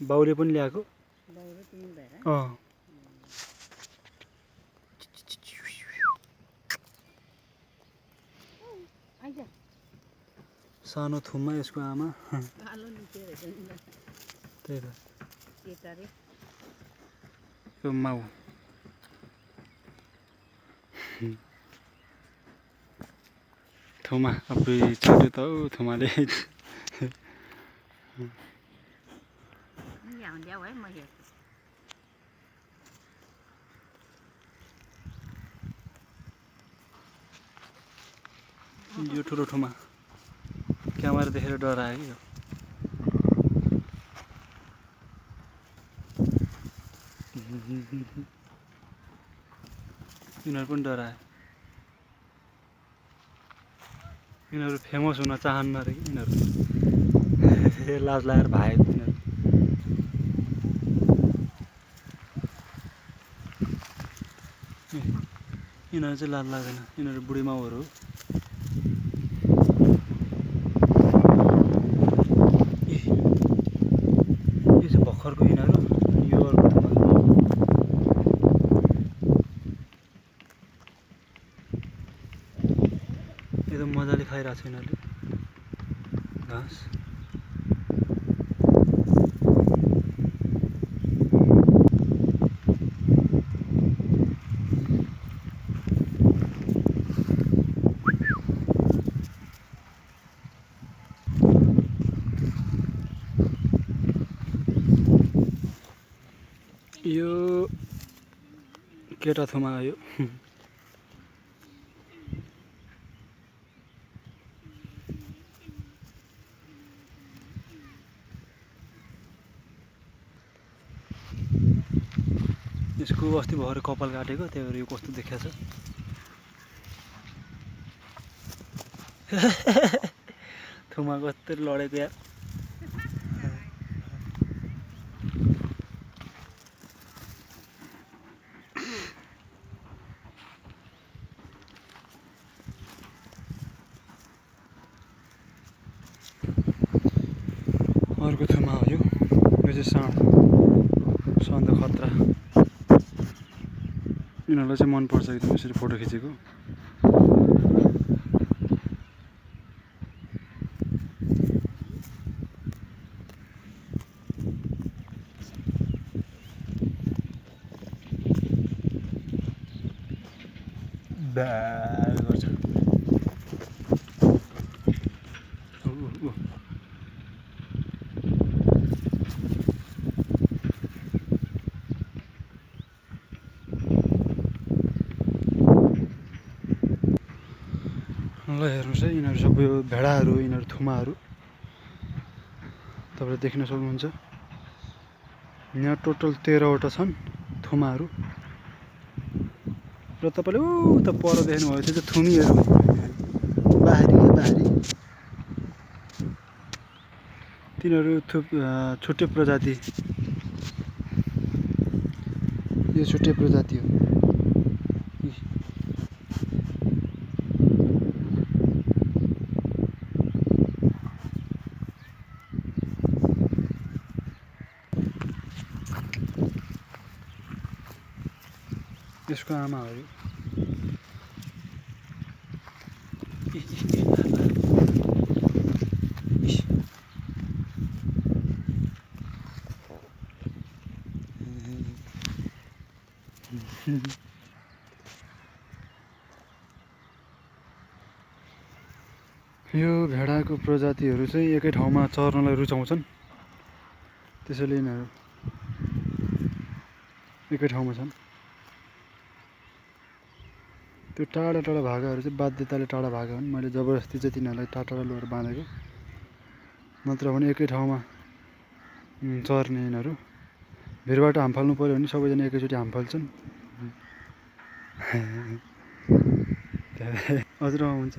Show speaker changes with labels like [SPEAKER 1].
[SPEAKER 1] बाउले पनि ल्याएको सानो थुममा यसको आमा त्यही त यो माउ थुमा अबुई छोटो त थुमाले यो ठुलो ठुमा क्यामेरा देखेर डरायो कि यो यिनीहरू पनि डरायो यिनीहरू फेमस हुन चाहन्न रे यिनीहरू लाज लागेर भागे यिनीहरू यिनीहरू चाहिँ लाज लाग्दैन यिनीहरू बुढी माउहरू हो यो चाहिँ भर्खरको यिनीहरू यो अर्को थुमा एकदम मजाले खाइरहेको छ यिनीहरूले घाँस यो केटा थुमा आयो यसको अस्ति भर्खर कपाल काटेको त्यही भएर यो कस्तो देखाएको छ थुमा कस्तो लडेको यार अर्को थुमा हो यो चाहिँ साँड खतरा यिनीहरूलाई चाहिँ मनपर्छ एकदम यसरी फोटो खिचेको गर्छ ल हेर्नुहोस् है यिनीहरू सबै यो भेडाहरू यिनीहरू थुमाहरू तपाईँले देख्न सक्नुहुन्छ यहाँ टोटल 13वटा छन् थुमाहरू र तपाईँले उता पर देख्नुभयो त्यो चाहिँ थुमीहरू बाहिरी तिनीहरू छुट्टै प्रजाति यो छुट्टै प्रजाति हो यसको आमा हो यो यो भेडाको प्रजातिहरू चाहिँ एकै ठाउँमा चर्नलाई रुचाउँछन् त्यसैले यिनीहरू एकै ठाउँमा छन् त्यो टाढा भागाहरू चाहिँ बाध्यताले टाढा भागा हुन् मैले जबरजस्ती चाहिँ तिनीहरूलाई टाढा लगेर बाँधेको नत्र भने एकै ठाउँमा चर्ने यिनीहरू भिरबाट हाम फाल्नु पर्यो भने सबैजना एकैचोटि हाम फाल्छन् हजुर हुन्छ